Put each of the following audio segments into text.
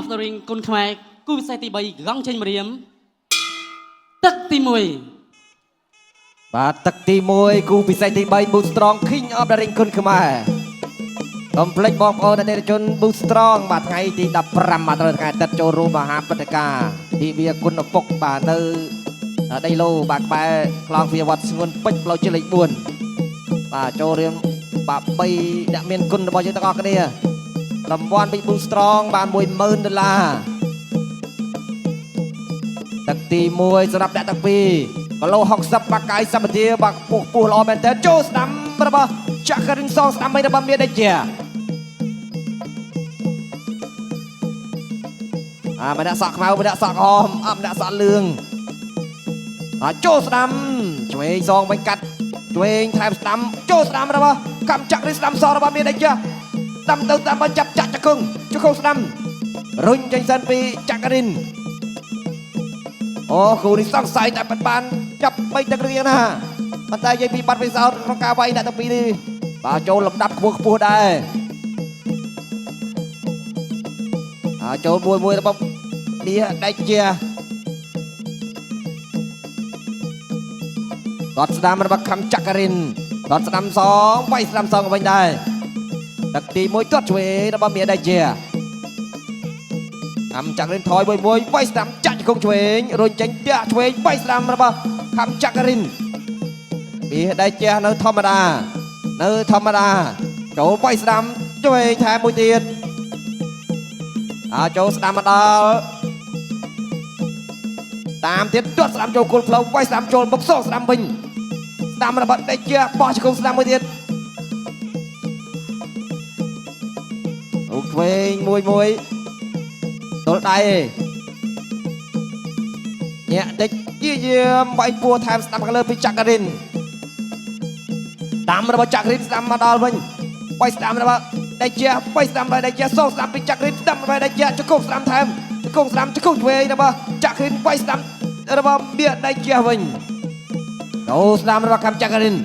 of the Ring គុនខ្មែរគូពិសេសទី3កង់ចេញម្រាមទឹកទី1 បាទទឹកទី1គូពិសេសទី3 Boost Strong King of the Ring គុនខ្មែរកុំភ្លេចបងប្អូនអតិថិជន Boost Strong បាទថ្ងៃទី15បាទត្រូវថ្ងៃអាទិត្យចូលរួមមហាព្រឹត្តិការណ៍ទិវាគុណឪពុកបាទនៅដីឡូបាទក្បែរខ្លងទ្វារវត្តស្ងួនពេជ្រផ្លូវជាតិលេខ4បាទចូលរៀនបាទ3អ្នកមានគុណរបស់យើងទាំងអស់គ្នារង្វាន់ពី Boost Strong បាន10000ដុល្លារ ទឹកទី1សម្រាប់អ្នកទាំងពីរគីឡូ60បាក់កាយសម្បទាបាក់ពុះពោះល្អមែនតើចូលស្ដាំរបស់ចក្រិនសងស្ដាំវិញរបស់មានដេជាអាម្នាក់សក់ខ្មៅម្នាក់សក់ក្រហមអម្នាក់សក់លឿងអាចូលស្ដាំឆ្វេងសងវិញកាត់ឆ្វេងថែមស្ដាំចូលស្ដាំរបស់កម្មចក្រិនស្ដាំសរបស់មានដេជាស្ដាំទៅស្ដាំមកចាប់ចាក់ចង្គង់ចង្គង់ស្ដាំរុញចេញសិនពីចក្រិន អូគ្រូនេះសង្ស័យតែមិនបានចាប់បីទឹករៀងណាប៉ុន្តែនិយាយពីបាត់វិសោធន៍ក្នុងការវាយអ្នកទាំងពីរនេះបាទចូលលំដាប់ខ្ពស់ខ្ពស់ដែរអាចូលមួយមួយរបស់នេះដាច់ជាដត់ស្ដាំរបស់ខំចក្រិនដត់ស្ដាំសងវាយស្ដាំសងវិញដែរទឹកទី1ទាត់ឆ្វេងរបស់មាដាច់ជា ខំចក្រិនថយមួយមួយវាយស្ដាំចាក់ជង្គង់ឆ្វេងរុញចេញតាក់ឆ្វេងវាយស្ដាំរបស់ខំចក្រិនពីដៃជះនៅធម្មតានៅធម្មតាចូលវាយស្ដាំឆ្វេងថែមមួយទៀតអាចូលស្ដាំមកដល់តាមទៀតទាត់ស្ដាំចូលគល់ផ្លូវវាយស្ដាំចូលបុកសងស្ដាំវិញស្ដាំរបស់ដៃជះបោះជង្គង់ស្ដាំមួយទៀតអូឆ្វេងមួយមួយ ទល់ដៃឯងញាក់តិចជាយាមវាយពួរថែមស្ដាំខាងលើពីចក្រិនតាមរបស់ចក្រិនស្ដាំមកដល់វិញវាយស្ដាំរបស់ដៃជាវាយស្ដាំរបស់ដៃជាសងស្ដាំពីចក្រិនស្ដាំរបស់ដៃជាជង្គង់ស្ដាំថែមជង្គង់ស្ដាំជង្គង់ឆ្វេងរបស់ចក្រិនវាយស្ដាំរបស់មៀដៃជាវិញចូលស្ដាំរបស់ខំចក្រិន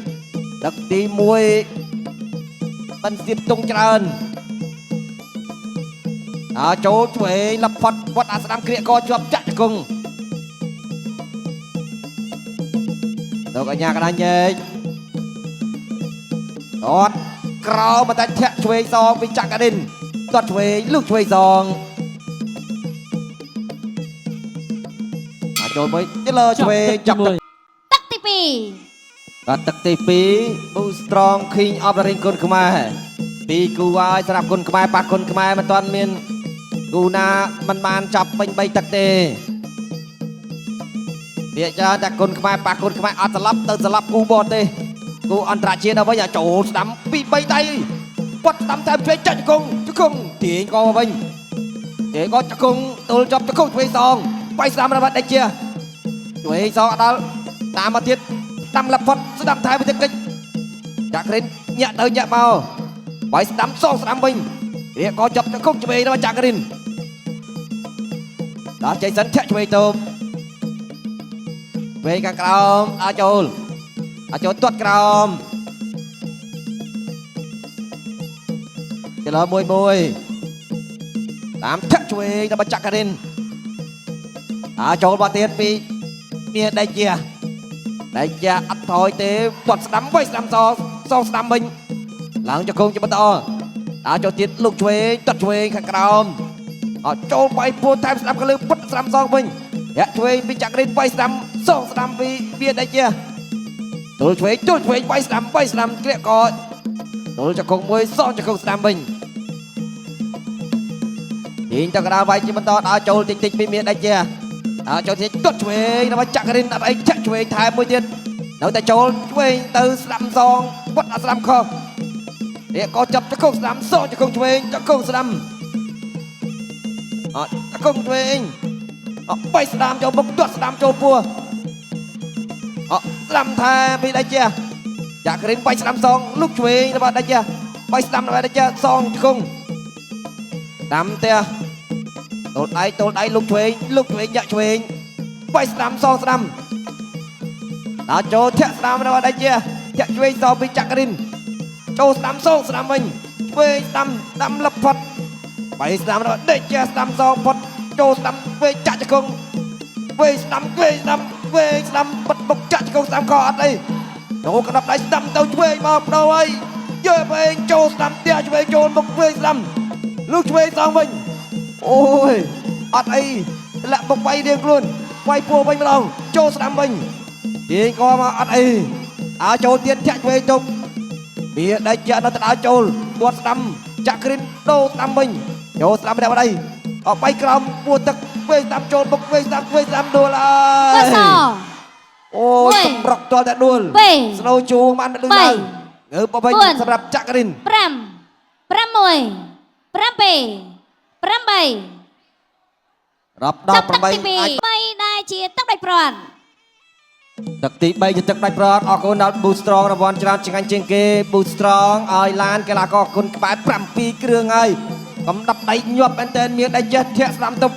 ទឹកទី1មិនសៀបទងច្រើន អើចូលឆ្វេងលផុតវត្តអាស្ដាំក្រៀកកជាប់ចាក់ជង្គង់លោកអញ្ញាកដាញែកតតក្រោមមកតែធាក់ឆ្វេងសងពីចក្រិនតតឆ្វេងលុកឆ្វេងសងអាចចូលមួយទៅលើឆ្វេងចាប់ទឹក ទឹកទី2 បាទទឹកទី2 Boost Strong King of the Ring គុនខ្មែរពីរគូហើយសម្រាប់គុនខ្មែរប៉ះគុនខ្មែរមិនទាន់មានគូណាមិនបានចាប់ពេញ3ទឹកទេវាច្រើនតែគុនខ្មែរប៉ះគុនខ្មែរអត់ស្លាប់ទៅស្លាប់គូបរទេសគូអន្តរជាតិដល់វិញអាចចូលស្ដាំពី3ដៃពាត់ស្ដាំតែឆ្វេងចាច់ជង្គង់ជង្គង់ទាញកមកវិញទាញកជង្គង់ទល់ជាប់ជង្គង់ឆ្វេងសងបាយស្ដាំរបស់ដេចជាឆ្វេងសងអត់ដល់តាមមកទៀតស្ដាំលផុតស្ដាំថែមទៅកិច្ចចាក់ក្រិនញាក់ទៅញាក់មកបាយស្ដាំសងស្ដាំវិញរៀកក៏ចាប់ជង្គង់ឆ្វេងរបស់ចាក់ក្រិនដល់ជ័យសិនធាក់ឆ្វេងទៅវិញខាងក្រោមអាចចូលអាចចូលទាត់ក្រោមចលើមួយមួយតាមធាក់ឆ្វេងរបស់ចក្រិនអាចចូលមកទៀតពីមានដៃជាដៃជាអត់ថយទេទាត់ស្ដាំវិញស្ដាំសសងស្ដាំវិញឡើងជង្គង់ជាបន្តដល់ចូលទៀតលោកឆ្វេងទាត់ឆ្វេងខាងក្រោមអត់ចូលបាយពួរថែមស្ដាំខាងលើពុតស្ដាំសងវិញ យ៉ាក់ឆ្វេងពីចក្រិនវាយស្ដាំសងស្ដាំពីវាដៃជាទល់ឆ្វេងទល់ឆ្វេងវាយស្ដាំវាយស្ដាំក្រៀកកទល់ចង្គង់មួយសងចង្គង់ស្ដាំវិញទាញទៅកណ្ដាលវាយជាបន្តដល់ចូលតិចតិចពីមានដៃជាដល់ចូលតិចទាត់ឆ្វេងរបស់ចក្រិនអត់អីចាក់ឆ្វេងថែមមួយទៀតនៅតែចូលឆ្វេងទៅស្ដាំសងពុតអត់ស្ដាំខុសរៀកកចាប់ចង្គង់ស្ដាំសងចង្គង់ឆ្វេងចង្គង់ស្ដាំអត់ចង្គង់ឆ្វេង អបៃស្ដាមចូលមុខទាត់ស្ដាមចូលពោះអស្ដាំថែពីដៃជាចាក់ក្រិនបៃស្ដាំសងលុកឆ្វេងរបស់ដៃជាបៃស្ដាំរបស់ដៃជាសងជង្គង់ដាំផ្ទះទល់ដៃទល់ដៃលុកឆ្វេងលុកឆ្វេងយ៉ាក់ឆ្វេងបៃស្ដាំសងស្ដាំដល់ចូលធាក់ស្ដាំរបស់ដៃជាធាក់ឆ្វេងសងពីចាក់ក្រិនចូលស្ដាំសងស្ដាំវិញឆ្វេងស្ដាំស្ដាំលឹបផុត បីស្ដាំរបស់ដេកជាស្ដាំសងផុតចូលស្ដាំវេចាក់ជង្គង់វេស្ដាំវេស្ដាំវេស្ដាំបិទបុកចាក់ជង្គង់ស្ដាំកអត់អីចូលក្តាប់ដៃស្ដាំទៅឆ្វេងមកបដូរហើយយើបឯងចូលស្ដាំផ្ទះឆ្វេងចូលមុខវេស្ដាំលោកឆ្វេងសងវិញអូយអត់អីធ្លាក់បុកវាយរៀងខ្លួនវាយពោះវិញម្ដងចូលស្ដាំវិញទាញកមកអត់អីអើចូលទៀតធាក់ឆ្វេងទុក វាដេកជានៅទៅដល់ចូលទាត់ស្ដាំចាក់គ្រីនដូរស្ដាំវិញចូលស្ដាំម្នាក់ម្ដីអបៃក្រោមពួរទឹកវេស្ដាំចូលបុកវេស្ដាំវេស្ដាំដួលអើ ក យ ស អូយ មួយ សម្រុកទាល់តែដួល ពីរ ស្នូជួងបានលឺ បី ឡើងងើបមកវិញ បួន សម្រាប់ចាក់គ្រីន 5 6 7 8 រាប់ដល់ ចាប់ទឹកទី 8អាច 2 3ដែលជាទឹកដាច់ព្រាត់ ទឹកទី3ជាទឹកដាច់ប្រត់អរគុណដល់ Boost Strong រង្វាន់ច្រើនឆ្ងាញ់ជាងគេ Boost Strong ឲ្យឡានកីឡាករគុណក្បែរ7គ្រឿងហើយកំដាប់ដៃញាប់មែនតើមានដៃចេះធាក់ស្ដាំទប់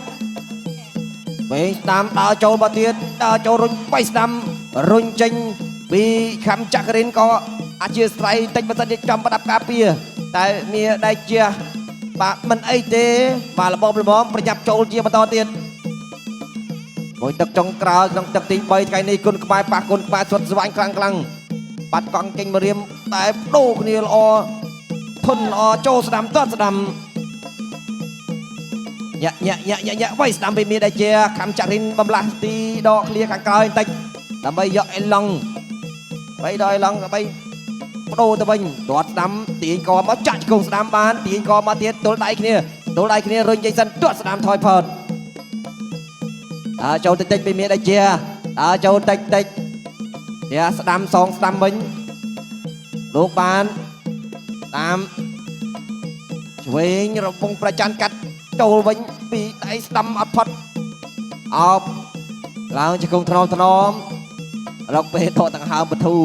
វែងស្ដាំដើរចូលមកទៀតដើរចូលរុញបៃស្ដាំរុញចេញពីខំចក្រិនក៏អធិស្ឋានតិចបើសិនជាចំប្រដាប់ការពារតែមានដៃជះបាទមិនអីទេបាទលបលបមប្រញាប់ចូលជាបន្តទៀតមួយទឹកចុងក្រោយក្នុងទឹកទី3ថ្ងៃនេះគុណក្បែរប៉ះគុណក្បែរស្វិតស្វាញខ្លាំងខ្លាំងបាត់កង់ចេញមករៀមតែបដូរគ្នាល្អធន់ល្អចូលស្ដាំទាត់ស្ដាំ ញាក់ញាក់ញាក់ញាក់ញាក់វៃស្ដាំពីមានដែរជាខំចាក់រិនបំលាស់ទីដកឃ្លាខាងក្រោយបន្តិចដើម្បីយកអេឡង់បីដល់អេឡង់ដើម្បីបដូរទៅវិញទាត់ស្ដាំទាញកមកចាក់ជង្គង់ស្ដាំបានទាញកមកទៀតទល់ដៃគ្នាទល់ដៃគ្នារុញចេញសិនទាត់ស្ដាំថយផតដើរចូលតិចតិចពីមានដែរជាដើរចូលតិចតិចជាស្ដាំសងស្ដាំវិញលោកបានតាមឆ្វេងរពងប្រច័នកាត់ចូលវិញពីដៃស្ដាំអត់ផុតអោបឡើងជង្គង់ថ្នមថ្នមរកពេលដកដង្ហើមបធូ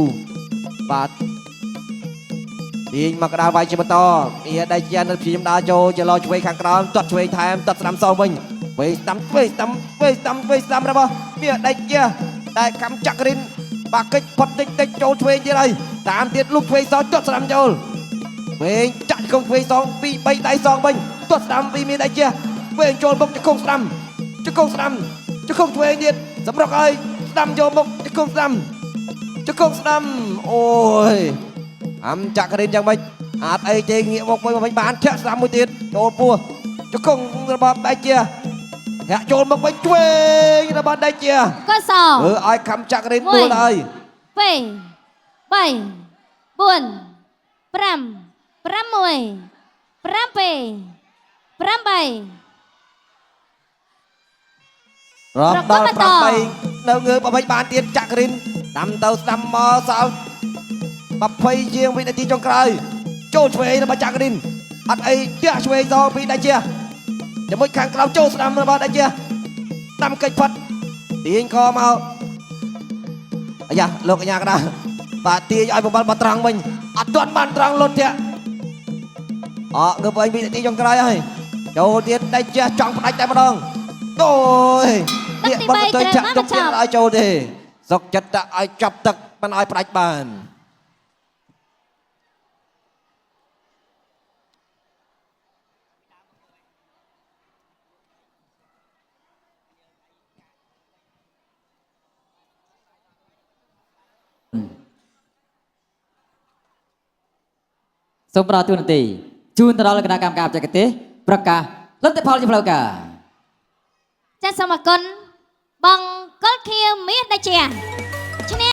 បាទទាញមកកដាលវាយជាបន្តមានដៃជានៅព្យាយាមដើរចូលចលោឆ្វេងខាងក្រោមទាត់ឆ្វេងថែមទាត់ស្ដាំសងវិញវេស្ដាំវេស្ដាំវេស្ដាំវេស្ដាំរបស់មានដៃជាតែខំចក្រិនបាកិច្ចផុតតិចតិចចូលឆ្វេងទៀតហើយតាមទៀតលុកឆ្វេងសងទាត់ស្ដាំចូល វែងចាក់ជង្គង់វែងសង2 3ដៃសងវិញទាត់ស្ដាំពីមានដៃជះវែងចូលមុខជង្គង់ស្ដាំជង្គង់ស្ដាំជង្គង់ឆ្វេងទៀតសម្រុកឲ្យស្ដាំយកមុខជង្គង់ស្ដាំជង្គង់ស្ដាំអូយអាំចាក់រិនយ៉ាងម៉េចអាចអីទេងាកមកវិញវិញបានធាក់ស្ដាំមួយទៀតចូលពោះជង្គង់របស់ដៃជះធាក់ចូលមុខវិញឆ្វេងរបស់ដៃជះ កស ធ្វើឲ្យខំចាក់រិនដួលហើយ 2 3 4 5 6 7 8 រាប់ដល់ ប្រកបបន្ត 8នៅងើបអ្វីបានទៀតចាក់រិនដាំទៅស្ដាំមកសល់20ជាងវិនាទីចុងក្រោយចូលឆ្វេងរបស់ចាក់រិនអត់អីទះឆ្វេងសងពីដៃជាជាមួយខាងក្រៅចូលស្ដាំរបស់ដៃជាដាំកិច្ចផុតទាញកមកអាយ៉ាលោកកញ្ញាកដាបាទទាញឲ្យបបល់មកត្រង់វិញអត់ទាន់បានត្រង់លុតធាក់អងើបវិញវិនាទីចុងក្រោយហើយចូលទៀតដៃជាចង់ផ្ដាច់តែម្ដងអូយ ទឹកទី បត់ 3 ទៅ ត្រូវ ចាក់ទុក បានបញ្ចប់ ទៀតឲ្យចូលទេសុកចិត្តតែឲ្យចាប់ទឹកមិនឲ្យផ្ដាច់បាន សូមផ្ដល់ទូនាទីជូនទៅដល់គណៈកម្មការបច្ចេកទេសប្រកាសលទ្ធផលជាផ្លូវការ ចាសសូមអរគុណបងកុលខៀវមាសដាជាឈ្នះ